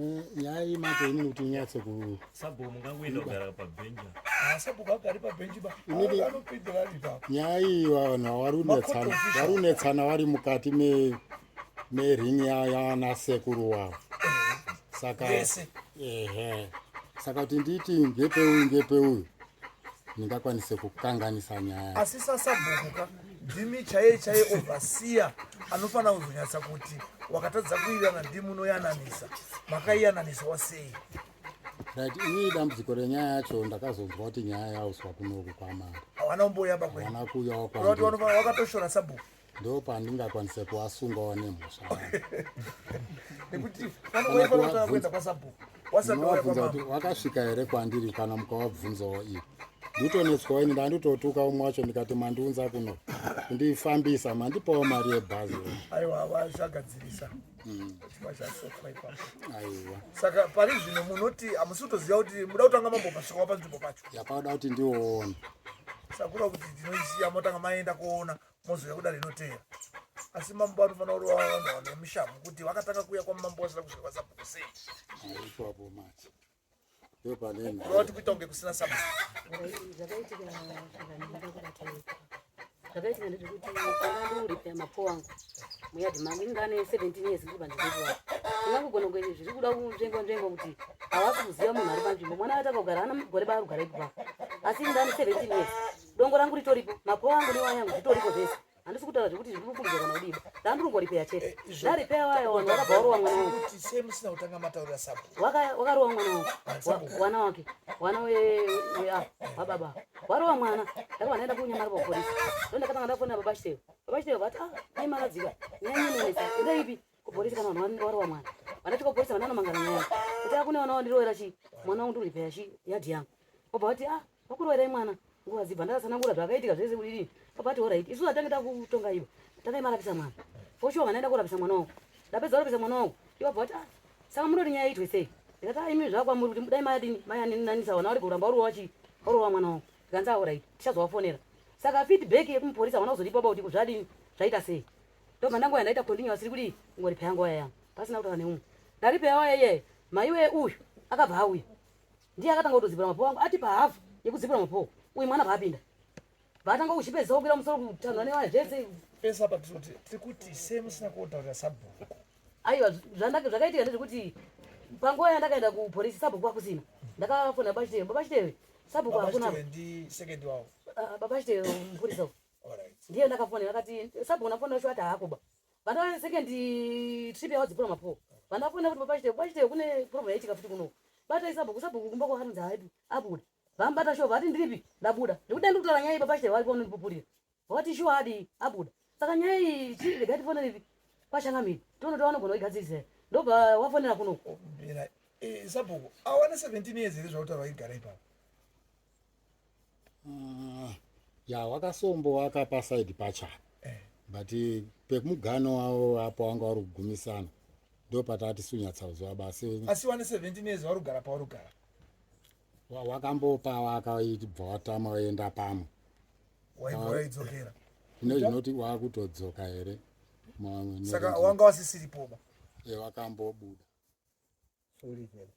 Eh, nyaya iyi manje inini kuti inyatse ku Sabhuku mungangoenda kugara pabhenji. Ah, sabhuku agari pabhenji ba. Inini- Anopindira ari ipapo. nyaya iyi vanhu vari kunetsana Ma-court official. vari kunetsana vari mukati me mering yana sekuru wavo saka Vese. ehe saka kuti nditi ngepeuyu ngepeuyu ndingakwanise kukanganisa nyaya Asi sasabhuku ka ndimi chaiye chaiye overseer anofanira kuzonyatsa kuti wakatadza kuirana ndimi unoyananisa. Makaiyananisawa sei? Right, ini dambudziko renyaya yacho ndakazonzwa kuti nyaya yauswa kunoku kwamambo. Hawana kumboyamba kwenyu. Hawana kuuyawo Kureva kuti kwandiri. vanofanira wakatoshora sabhuku. Ndo pandingakwanise kuvasungawo nemhosva yangu. Nekuti Kana vanofanira kutanga kuvabvunza- kuenda kwasabhuku. Wasati wauya Munovabvunza kuti kwamambo. wakasvika here kwandiri kana mukavabvunzawo ivo. Nditonetswawo ini ndandototuka umwe wacho ndikati mandiunza kuno kundifambisa mandipawo mari yebhazi. Aiwa vachagadzirisa. Vachasotwa ipapo. Aiwa. Saka pari zvino munoti hamusi kutoziva kuti muda kutanga mambo masvika panzvimbo pacho. Yapada kuti ndioona. Sakura kuti tinoisiya motanga maenda koona mozouya kudare inoteera. Asi mambo vanofanira kurova vanhu vane mishamu kuti vakatanga kuuya kwamambo vasina kusvika kwasabhuku sei. Ipapo manje. Ndipo pane Kureva kuti kuita kunge kusina sabhuku. Zvakaitika zvakanaka kubata zvakaitika ndezvekuti pandandoripeya mapo angu muyadhi mangu ini ndane 17 years ndiri panzvimbo ipapo ndingangogona kunge zviri kuda kunzvengwa nzvengwa kuti havasi kuziva munhu ari panzvimbo mwana atanga kugara ana gore baari kugara ipapo asi ini ndane 17 years dongo rangu ritoripo mapo angu newaya yangu zvitoripo zvese handisi kutaura zvekuti zviri kufungidzwa kana kudiba ndandirikungoриpeya chete Eh, izvo- ndaripeya waya vanhu vakabva varowa mwana wangu Kuti sei musina kutanga mataurira sabhuku. Wakarowa mwana wangu Sabhuku. wana wake wana wababa warowa mwana ndakabva ndaenda kunyamara papolisi ndo ndakatanga ndafonera baba chiteyo baba chiteyo vati ah mai maradzika nyaya inonetsa enda ipi kupolisi kana vanhu warowa mwana vandasvika kupolisi vandanomangana nyaya kuti akune vana wandiroera chi mwana wangu ndiripeya chi yadhi yangu obva vati ah vakurowerai mwana nguva dzibva ndakatsanangura zvakaitika zvese kudii obva ati alright isusu hatange takutonga ivo takaimarapisa mwana for sure vandaenda kurapisa mwana wangu ndapedza kurapisa mwana wangu ivo bva vati ah saka munoti nyaya iitwe sei ndikati ah imi zvakwamuri kuti dai mayadini mayaninanisa vana vari kuramba uri wachi uri mwana wangu ndikanzi ah alright tichazovafonera saka feedback yekumupolisa havana kuzondipa ba kuti zvadini zvaita sei ndobva ndangoya ndaita continue asiri kudii kungoripeya nguva yangu pasina kutaura neumwe ndaripeya waya iyeye maiwe uyu akabva auya ndiye akatanga kutodzipura mapowo angu ati pahafu yekudzipura mapowo uyu mwana bvaapinda bvatanga kuchipedzisa kukwira musoro kutanhwa newaya zvese Pese apa tinoti tiri kuti sei musina kuotaurira sabhuku. aiwa zvakaitika ndezvekuti panguva yandakaenda kupolisi sabhuku kwakusina ndakafonera baba chitewe baba chitewe sabhuku Baba hakuna Chitewe ndi second wavo. Ah, baba chitewe mupurisa uyu. Alright. ndiye ndakafonera akati sabhuku ndafonera shuwa ati haakuba vana second trip yawadzipura mapowo vandafonera kuti baba chitewe baba chitewe kune problem yaitika futi kunoku batai sabhuku sabhuku kumba kwakanzi haipi abuda vamubata shuwa vati ndiripi ndabuda ndikuti ndiri kutaura nyaya iyi baba chitewe varipo unondipupurira vati shuwa adii abuda saka nyaya iyi chi regai tifonere kwashangamiri tione kuti vanogona kuigadzirisa here ndobva wafonera kunoku Mira, eh, sabhuku awana 17 years here zvautaura igara ipapo. Ah, ya wakasombo wakapa side pacha Eh. but pekumugano wavo apo wanga vari kugumisana ndo patati sunyatsauzwa basi Asi wane 17 years vari kugara pavari kugara. Wakambopa wakaibva watama waenda pamwe Waibva waidzokera. zvino zvinoti wakutodzoka here Saka wanga wasisiripo ba. Eh, wakambobuda Sorry, Zena.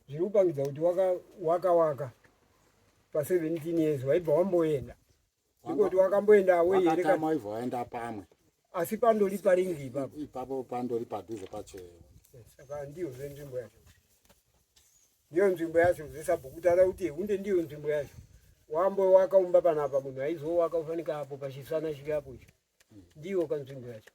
Zviri kupangidza kuti waka waka waka pa 17 years waibva wamboenda. Ndiko kuti wakamboenda away here wakatama kana waibva waenda pamwe asi pandori paringi ipapo. ipapo pandori padhuze pacho Saka ndiyo zve nzvimbo yacho. Ndiyo nzvimbo yacho zvesabhuku taura kuti hunde ndiyo nzvimbo yacho. Wambo wakaumba panapa munhu aizowaka ufanika apo pachisana chiri apo icho. Ndiyo kanzvimbo yacho.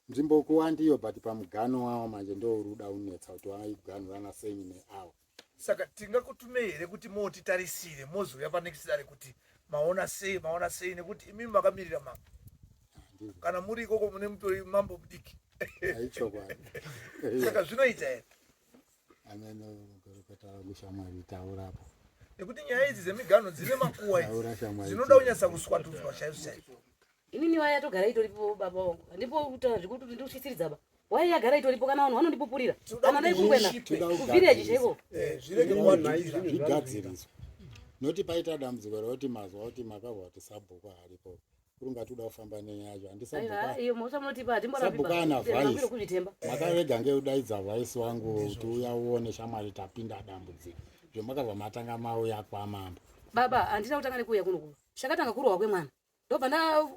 nzvimbo kuwandiyo but pamugano wawo manje ndo uri uda unetsa kuti waiganhurana sei neawo Saka tingakutumei here kuti motitarisire mozouya panext dare kuti maona sei maona sei nekuti imimi makamirira mambo. Ndizvo. Kana muri ikoko mune mutori mambo mudiki. Aichokwadi. Saka zvinoita here? Amene gorokota wangu shamwari taurapo. Nekuti nyaya idzi dzemigano dzine makuwa idzi Taura shamwari. dzinoda kunyatsa kuswatudzwa chaizvo chaizvo. Inini waya yatogara itoripo baba wangu handipo kutaura zvekuti ndikusvisiridza ba waya yagara itoripo kana vanhu vanondipupurira Tinoda kana dai kuti kungoenda zvishipe. kuvhireji chaiko Eh, zvirege kuwadhurira. Zvigadziriswe. Noti paita dambudziko rekuti mazwa kuti makabva kuti sabhuku aripo. Kuri ungati uda kufamba nenyaya yacho Aiwa, handisabhuka iyo mhosva munotipa hatimborapi Sabhuka ana vice. kuzvitemba. Makarega ngeudaidza vaisi wangu kuti uya uone shamwari tapinda dambudziko zvemakabva matanga mauya kwamambo. Baba, handina kutanga nekuuya kuno kuva chakatanga kurohwa kwemwana. Ndobva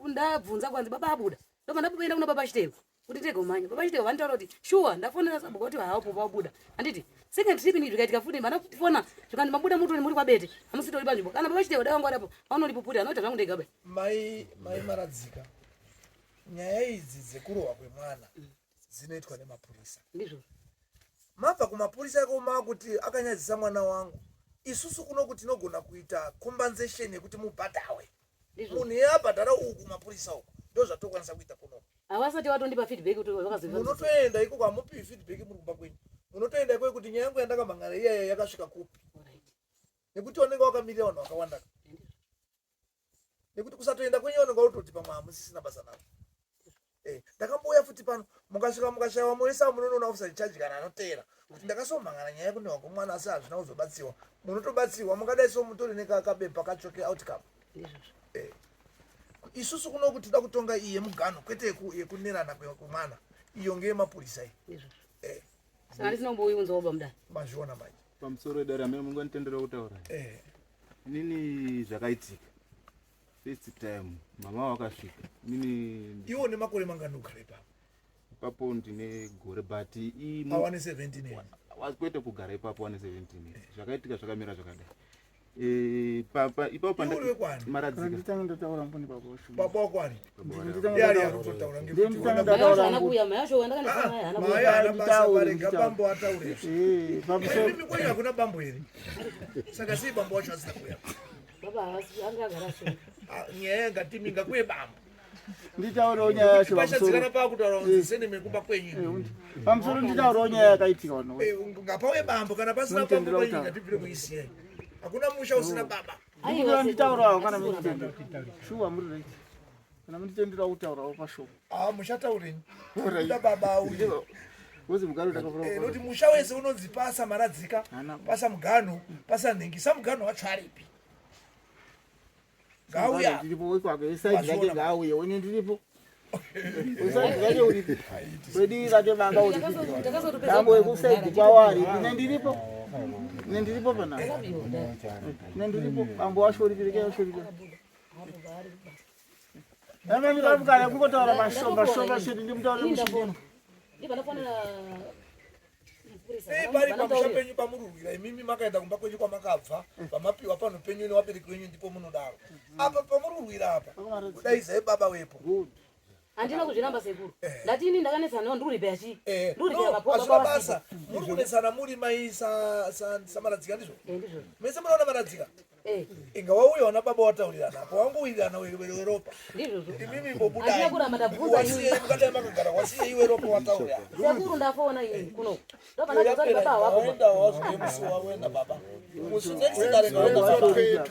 ndabvunza kwanzi baba abuda, ndobva ndaenda kuna baba Chiteko kuti ndege umhanya. Baba Chiteko vanitaura kuti shuwa ndafonera sabhuka kuti hawapo vabuda, handiti? Second trip ini zvikaitika futi, vandafona zvikandi mabuda mutori muri kwabete, hamusitori panzvimbo. Kana baba Chiteko dai vangu varipo vanondipupurira, anoita zvangu ndega bai. Mai Maradzika, nyaya idzi dzekurohwa kwemwana dzinoitwa nemapurisa. Ndizvo. Mabva kumapurisa ikoma kuti akanyadzisa mwana wangu, isusu kunoku tinogona kuita compensation yekuti mubhadhawe. Ndizvo. Munhu iye abhadhara uku mapurisa uku, ndo zvatokwanisa kuita kunoku. Havasati vatondipa feedback kuti vakazobva. Munotoenda ikoko, hamupiwi feedback muri kumba kwenyu. Munotoenda ikoko kuti nyaya yangu yandakamhangana iyaya yakasvika kupi, nekuti vanenge vakamirira vanhu vakawanda. Nekuti kusatoenda kwenyu vanenge vatoti pamwe hamusisina basa navo. Ndakambouya futi pano, mukasvika mukashayiwa muisa, munonoona officer in charge kana anoteera kuti ndakasomhangana nyaya yekunewa kwemwana asi hazvina kuzobatsiwa. Munotobatsiwa mungadai so mutori nekabepa kacho keoutcome. Ndizvozvo. Isusu kuno kuti toda kutonga iyi yemuganho, kwete yekunerana kwemwana, iyo ngeyemapurisa iyi. Ndizvozvo. Saka ndisina kumboiunzawo bamudani. Mazviona manje. Pamusoro wedare, amene munganitendera kutaura? Eh. Inini zvakaitika first time mama wakasvika inini Iwo nemakore mangani ugara ipapo? Ipapo ndine gore, but Awane 17 years. Kwete kugara ipapo wane 17 years. Zvakaitika zvakamira zvakadai. Ipapo Iwe uri wekwani? Maradzika. Nditanga ndataura mboni baba washu. Baba wako ari Nditanga yari ndataura. ari kutotaura Ndiye ngekuti nditanga Mai ndataura vacho haana mbuya. kuuya, mai vacho wandakanetsana naye haana Mai kuuya. haana basa. Nditaure, Varega nditaure. bambo ataure. Pamusoro. Mimi kwenyu hakuna bambo here? Saka sei bambo wacho asina kuuya? Baba havasi, anga agara asina. Ah, nyaya yangatimi ngakuye bambo. Nditaurewo nyaya yacho Pashadzikana pamusoro. paakutaura kunzi sene mekumba kwenyu. Pamusoro, nditaurewo nyaya yakaitika vanhu. Ngapauye bambo. Kana pasina bambo Munotendera kwenyu, kutaura. ngatibvire kuisiyai, hakuna musha usina baba. Aiwa, Nditaurawo kana asina baba. muchitendera. Shuwa muri right. Kana munditendera kutaurawo pashoko. Ah, muchataurenyi kuda baba auye. Wozi mugaro takavura. Nekuti musha wese unonzi pasa Maradzika, Hana. pasa Muganhu, pasa Nhingi. Samuganhu wacho aripi? Ngauya. Ndiripo wekwake weside rake. Wazviona. Ngauye wene ndiripo. Weside rake uripi? Wedi rake vanga uripi? Takazotopedza. Dambo wekuside kwawo aripi? Ine ndiripo. Ine ndiripo panapa. Ine ndiripo. Bambo wacho uripi? Rekai wacho uripi? Kana kungotaura mashoma shoma shiri ndimutaure mushini. Ndibva ndafonera mupurisa. Sei pari pamusha penyu pamururwira imimi makaenda kumba kwenyu kwamakabva, pamapiwa pano penyu nevabereki venyu, ndipo munodaro. Apa pamururwira apa, kudaizai baba wepo. Good. Handina kuzviramba sekuru, ndati ini ndakanetsana nawo ndiripe chii? Ndiripe. No, hazvina basa. Muri kunetsana muri mai saMaradzika, ndizvo? Ndizvo. Mese munoona Maradzika. Eh, Inga wauya wana baba wataurirana apo, wangowirirana weropa. Ndizvozvo. Imimi Handina kuramba, ndabvunza iwe. mbobudai mukadai makagara, wasiye iwe ropa wataurira. Sekuru, ndafona ini kuno, ndobva ndabvunza kuti baba hawapo. Waenda wazwe musi wawenda baba musi next dare ngaenda.